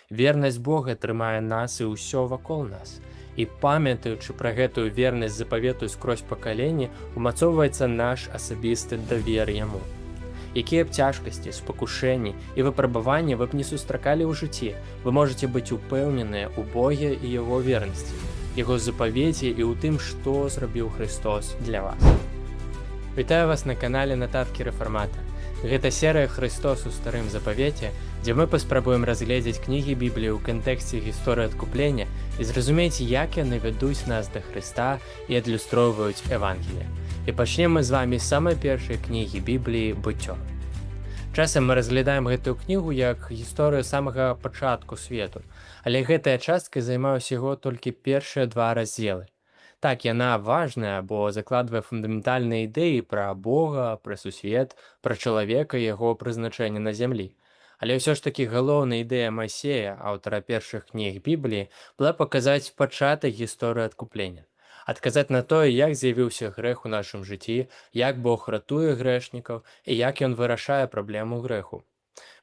Вернасць Бога трымае нас і ўсё вакол нас. І, памятаючы пра гэтую вернасць запавету скрозь пакаленні, умацоўваецца наш асабісты давер яму. Якія б цяжкасці, спакушэнні і выпрабаванні вы б не сустракалі ў жыцці, вы можаце быць упэўненыя ў Боге і яго вернасці, яго запавеце і ў тым, што зрабіў Хрыстос для вас. Вітаю вас на канале «Нататкі рэфармата». Гэта серыя «Хрыстос у Старым Запавеце», дзе мы паспрабуем разгледзець кнігі Бібліі ў кантэксце гісторыі адкуплення і зразумець, як яны вядуць нас да Хрыста і адлюстроўваюць Евангелие. І пачнем мы з вамі з самай першай кнігі Бібліі «Быццё». Часам мы разглядаем гэтую кнігу як гісторыю самага пачатку свету, але гэтая частка займае ўсяго толькі першыя два раздзелы. Так, яна важная, бо закладвае фундаментальныя ідэі пра Бога, пра сусвет, пра чалавека і яго прызначэнне на зямлі. Але ўсё ж такі галоўная ідэя Майсея, аўтара першых кніг Бібліі, была паказаць пачатак гісторыі адкуплення. Адказаць на тое, як з'явіўся грэх у нашым жыцці, як Бог ратуе грэшнікаў і як ён вырашае праблему грэху.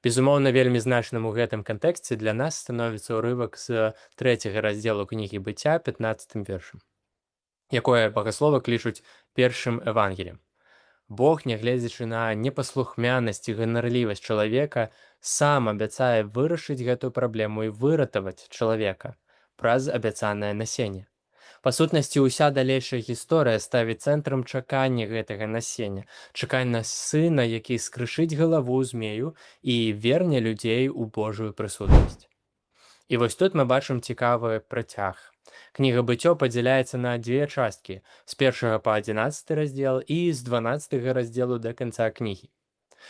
Безумоўна, вельмі значным у гэтым кантэксце для нас становіцца ўрывак з трэцяга раздзелу кнігі «Быцця» 15 вершам, якое багасловы клічуць першым Евангеллем. Бог, нягледзячы на непаслухмянасць і ганарлівасць чалавека, сам абяцае вырашыць гэтую праблему і выратаваць чалавека праз абяцанае насенне. Па сутнасці, ўся далейшая гісторыя ставіць цэнтрам чаканне гэтага насення, чаканне сына, які скрышыць галаву змею і верне людзей у Божую прысутнасць. І вось тут мы бачым цікавы працяг. Кніга «Быццё» падзяляецца на дзве часткі: з 1 па 11 раздзел і з 12 раздзелу да канца кнігі.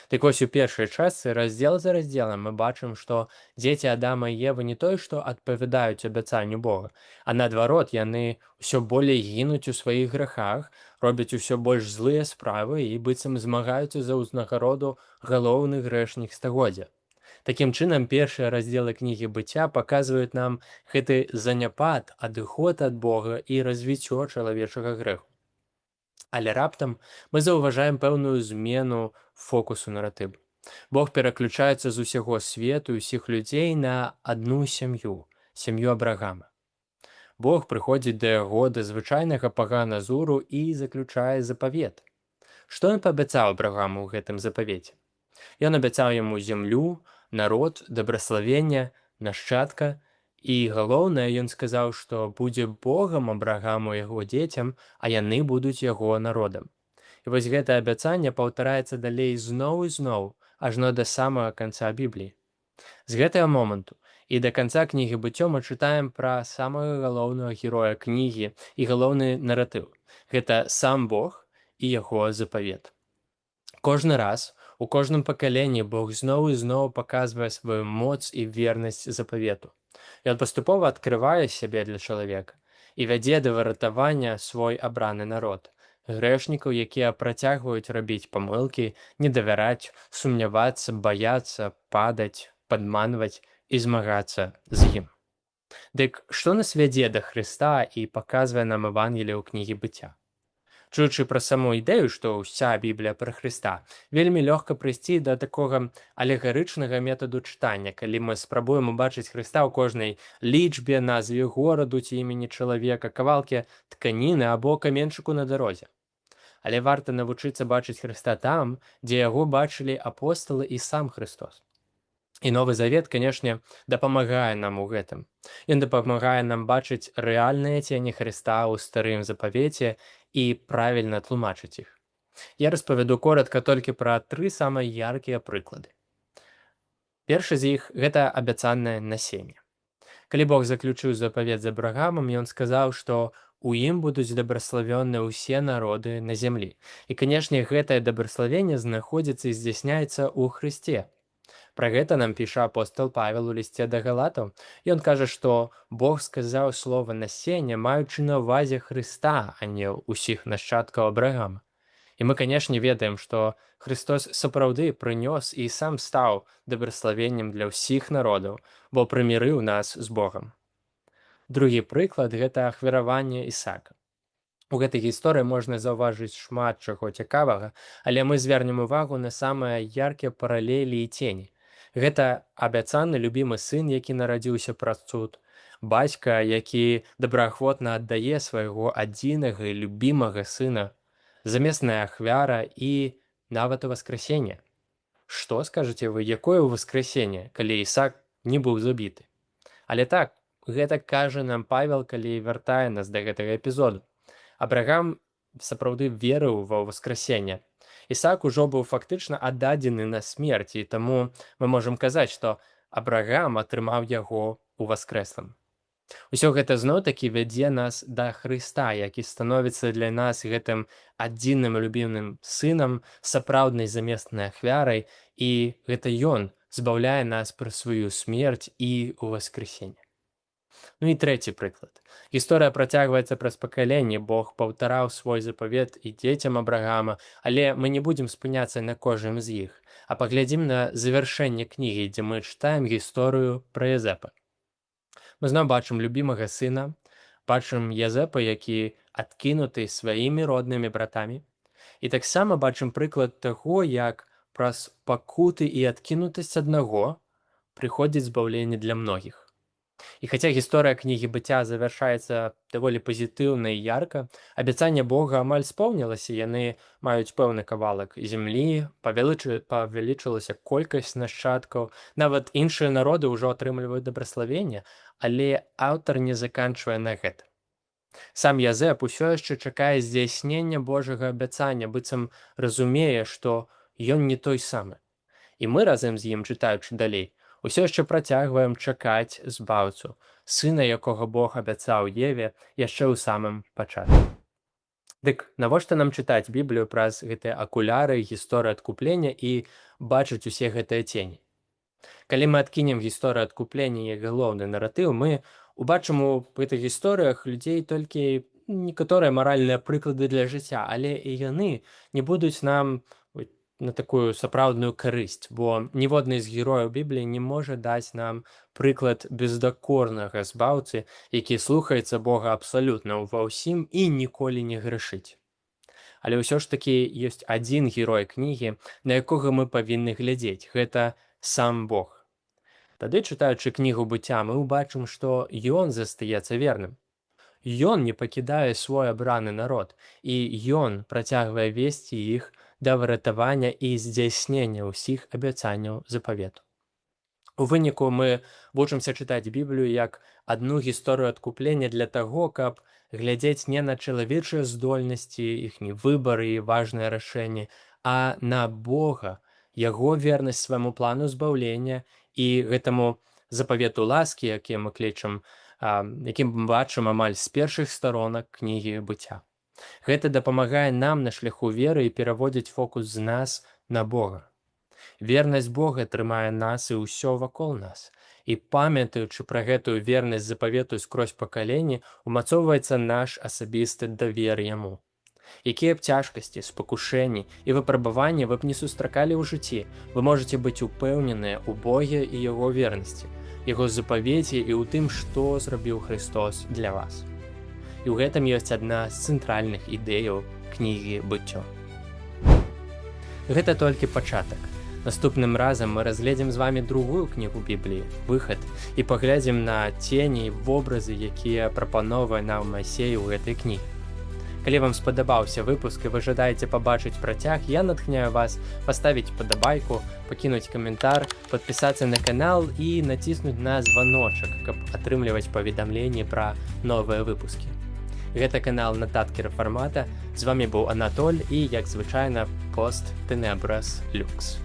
Так вось, у першай частцы раздзел за раздзелам мы бачым, што дзеці Адама і Евы не тое што адпавядаюць абяцанню Бога, а наадварот, яны ўсё болей гінуць у сваіх грахах, робяць усё больш злыя справы і быццам змагаюцца за ўзнагароду галоўны грэшнік стагоддзя. Такім чынам, першыя раздзелы кнігі «Быцця» паказваюць нам гэты заняпад, адыход ад Бога і развіццё чалавечага грэху. Але раптам мы заўважаем пэўную змену фокусу наратыву. Бог пераключаецца з усяго свету і ўсіх людзей на адну сям'ю, сям'ю Абрагама. Бог прыходзіць да яго, да звычайнага пагана з Уру, і заключае запавет. Што ён паабяцаў Абрагаму ў гэтым запавеце? Ён абяцаў яму зямлю, народ, дабраславення, нашчадка і, галоўнае, ён сказаў, што будзе Богам Абрагаму і яго дзецям, а яны будуць яго народам. І вось гэта абяцанне паўтараецца далей зноў і зноў, ажно да самага канца Бібліі. З гэтага моманту і да канца кнігі «Быццё» мы чытаем пра самага галоўнага героя кнігі і галоўны наратыў. Гэта сам Бог і яго запавет. Кожны раз, у кожным пакаленні Бог зноў і зноў паказвае сваю моц і вернасць запавету. Ён паступова адкрывае сябе для чалавека і вядзе да выратавання свой абраны народ, грэшнікаў, якія працягваюць рабіць памылкі, не давяраць, сумнявацца, баяцца, падаць, падманваць і змагацца з ім. Дык што нас вядзе да Хрыста і паказвае нам Евангелие ў кнігі «Быцця»? Чуючы пра саму ідэю, што ўся Біблія пра Хрыста, вельмі лёгка прыйсці да такога алегарычнага метаду чытання, калі мы спрабуем убачыць Хрыста ў кожнай лічбе, назве гораду ці імені чалавека, кавалке тканіны або каменчыку на дарозе. Але варта навучыцца бачыць Хрыста там, дзе яго бачылі апосталы і сам Хрыстос. І Новы Завет, канешне, дапамагае нам у гэтым. Ён дапамагае нам бачыць рэальныя цені Хрыста ў Старым Запавеце і правільна тлумачыць іх. Я распавяду коратка толькі пра тры самыя яркія прыклады. Першы з іх — гэта абяцанае насенне. Калі Бог заключыў запавет з Абрагамам, ён сказаў, што у ім будуць дабраславённы ўсе народы на зямлі. І, канешне, гэтае дабраславенне знаходзіцца і здзяйсняецца ў Хрысце. Пра гэта нам піша апостал Павел у лісце да Галатаў. Ён кажа, што Бог сказаў слова «насенне», маючы на ўвазе Хрыста, а не ўсіх нашчадкаў Абрагама. І мы, канешне, ведаем, што Хрыстос сапраўды прынёс і сам стаў дабраславеннем для ўсіх народаў, бо прымірыў нас з Богам. Другі прыклад — гэта ахвяраванне Ісака. У гэтай гісторыі можна заўважыць шмат чаго цікавага, але мы звернем увагу на самыя яркія паралелі і цені. Гэта абяцаны любімы сын, які нарадзіўся праз цуд, бацька, які добраахвотна аддае свайго адзінага і любімага сына, замесная ахвяра і нават уваскрасенне. Што скажаце вы, якое ўваскрасенне, калі Ісак не быў забіты? Але так, гэта кажа нам Павел, калі вяртае нас да гэтага эпізоду. Абрагам сапраўды верыў ва ўваскрасенне. Ісак ужо быў фактычна аддадзены на смерць, і таму мы можам казаць, што Абрагам атрымаў яго ўваскрэслым. Усё гэта зноў-такі вядзе нас да Хрыста, які становіцца для нас гэтым адзіным любімым сынам, сапраўднай замеснай ахвярай, і гэта ён збаўляе нас праз сваю смерць і ўваскрасенне. Ну і трэці прыклад. Гісторыя працягваецца праз пакаленні, Бог паўтараў свой запавет і дзецям Абрагама, але мы не будзем спыняцца на кожным з іх, а паглядзім на завяршэнне кнігі, дзе мы чытаем гісторыю пра Язэпа. Мы зноў бачым любімага сына, бачым Язэпа, які адкінуты сваімі роднымі братамі. І таксама бачым прыклад таго, як праз пакуты і адкінутасць аднаго прыходзіць збаўленне для многіх. І хаця гісторыя кнігі Быцця завяршаецца даволі пазітыўна і ярка, абяцанне Бога амаль споўнілася, яны маюць пэўны кавалак зямлі, павялічылася колькасць нашчадкаў, нават іншыя народы ўжо атрымліваюць дабраславенне, але аўтар не заканчвае на гэтым. Сам Язэп усё яшчэ чакае здзяйснення Божага абяцання, быццам разумее, што ён не той самы. І мы разам з ім, чытаючы далей, усё яшчэ працягваем чакаць збаўцу, сына, якога Бог абяцаў Еве яшчэ ў самым пачатку. Дык навошта нам чытаць Біблію праз гэтыя акуляры гісторыі адкуплення і бачыць усе гэтыя цені? Калі мы адкінем гісторыю адкуплення як галоўны наратыў, мы убачым у гэтых гісторыях людзей толькі некаторыя маральныя прыклады для жыцця, але і яны не будуць нам на такую сапраўдную карысць, бо ніводны з герояў Бібліі не можа даць нам прыклад бездакорнага збаўцы, які слухаецца Бога абсалютна ўва ўсім і ніколі не грашыць. Але ўсё ж такі ёсць адзін герой кнігі, на якога мы павінны глядзець, гэта сам Бог. Тады, чытаючы кнігу Быцця, мы ўбачым, што ён застаецца верным. Ён не пакідае свой абраны народ, і ён працягвае весці іх да выратавання і здзяйснення ўсіх абяцанняў запавету. У выніку мы вучымся чытаць Біблію як адну гісторыю адкуплення для таго, каб глядзець не на чалавечыя здольнасці, іхні выбары і важныя рашэнні, а на Бога, яго вернасць свайму плану збаўлення і гэтаму запавету ласкі, які мы клічам, якім мы бачым амаль з першых старонак кнігі Быцця. Гэта дапамагае нам на шляху веры і пераводзіць фокус з нас на Бога. Вернасць Бога трымае нас і ўсё вакол нас. І, памятаючы пра гэтую вернасць запавету скрозь пакаленні, умацоўваецца наш асабісты давер яму. Якія б цяжкасці, спакушэнні і выпрабаванні вы б не сустракалі ў жыцці, вы можаце быць упэўненыя ў Боге і яго вернасці, яго запавеце і ў тым, што зрабіў Хрыстос для вас. І ў гэтым ёсць адна з цэнтральных ідэяў кнігі Быццё. Гэта толькі пачатак. Наступным разам мы разгледзім з вами другую кнігу Бібліі, Выхад, і паглядзім на цені і вобразы, якія прапановвае нам Майсей у гэтай кнігі. Калі вам спадабаўся выпуск і вы жадаеце пабачыць працяг, я натхняю вас паставіць падабайку, пакінуць каментар, падпісацца на канал і націснуць на званочак, каб атрымліваць паведамленні пра новыя выпускі. Гэта канал Нататкі Рэфармата. З вами быў Анатоль і, як звычайна, Post tenebras lux.